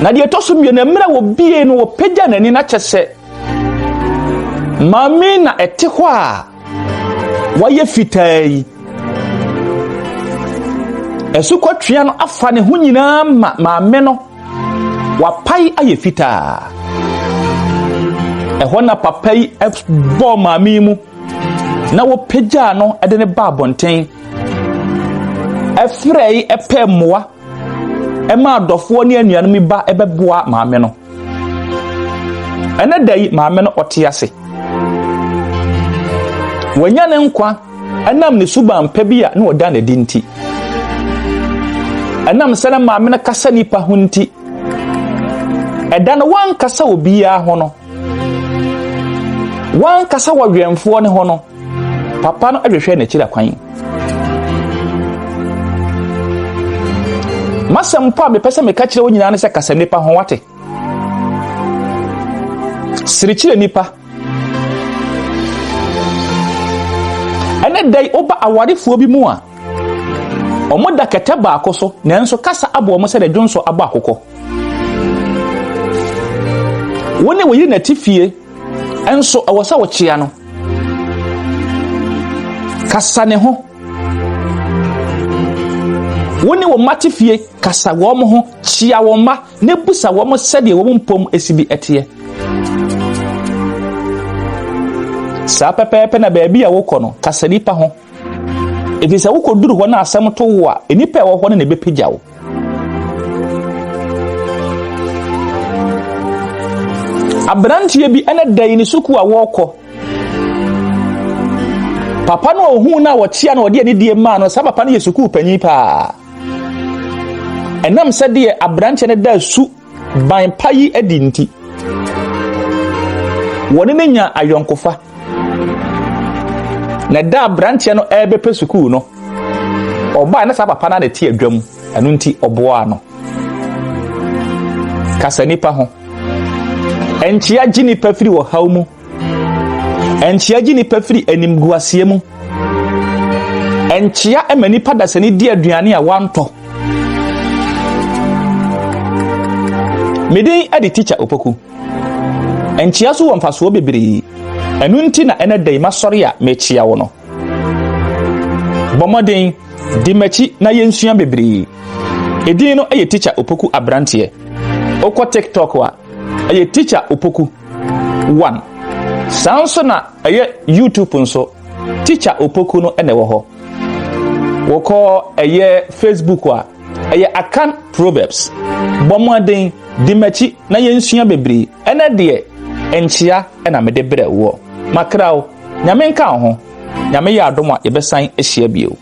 Na deɛ ɛtɔ so mmienu, mmerɛ a wɔbie no, wɔpagya n'ani na kyɛ sɛ maame na ɛte hɔ a wayɛ fitaa yi. Asukɔtwea no afa ne ho nyinaa ma maame no wapae ayɛ fitaa. Ɛhɔ na papa yi bɔɔ maame yi mu na wɔpagyaa no de ne ba abɔnten. Ɛfrɛ yi pɛ mmoa ɛma adɔfoɔ ne anuanom yi ba bɛboa maame no. Ɛnɛ da yi maame no ɔte ase. Wanya ne nkwa ɛnam ne suban pa bi a na ɔda n'adi nti. Ɛnam sɛ na maame no kasa nipa ho nti, ɛda no wankasa obiara ho no, wankasa wɔ wɛmfoɔ no ho no, papa no hwehwɛ n'akyiri akwan. Masɛm pa a mepɛ sɛ meka kyerɛ wo nyinaa ne sɛ kasa nipa ho wate. Sere kyerɛ nipa. Ɛnɛ da yi woba awarefoɔ bi mu a, wɔn da kɛtɛ baako so nanso kasa abɔ wɔn sɛ dwonsɔ abɔ akokɔ. Wo ne wo yere na te fie nso ɛwɔ sɛ wokyea no. Kasa ne ho. Wo ne wo mma te fie, kasa wɔn ho, kyia wɔn mma na bisa wɔn sɛdeɛ wɔn mpom si bi teɛ. Saa pɛpɛɛpɛ na baabi a wokɔ no, kasa nipa ho. Ɛfiri sɛ wokɔduru hɔ na asɛm to wo a, nnipa a ɛwɔ hɔ no na ɛbɛpagya wo. Aberanteɛ bi ɛna da yi ne sukuu a wɔrekɔ. Papa no a ohuu no a wɔkyea no ɔde anidie maa no, saa papa no yɛ sukuu panyin paa. Ɛnam sɛdeɛ aberanteɛ no da su ban pa yi adi nti, wɔne no nya ayɔnkofa. Na da aberanteɛ no ɛrebɛpɛ sukuu no, ɔbaa na saa papa no a na ɛte adwa mu, ɛno nti ɔboaa no. Kasa nipa ho. Nkyea gye nipa firi ɔhaw mu. Nkyea gye nipa firi animguaseɛ mu. Nkyea ma nipa dasani di aduane a wantɔ. Me din de Tikya Opoku. Nkyea so wɔ mfasoɔ bebree. Ɛno nti na ɛnɛ da yi masɔre a mekyea wo no. Bɔ mmɔden di m'akyi na yɛnsua bebree. Edin no yɛ Tikya Opoku Aberanteɛ. Wokɔ TikTok a, ɛyɛ Tikya Opoku 1. Saa nso na ɛyɛ YouTube nso, Tikya Opoku no na ɛwɔ hɔ. Wokɔ ɛyɛ Facebook a, ɛyɛ Akan Proverbs. Bɔ mmɔden di m'akyi na yɛnsua bebree. Ɛnɛ deɛ, nkyea na mede brɛ woɔ. Makra wo, Nyame nka wo ho. Nyame yɛ adom a yɛbɛsan ahyia bio.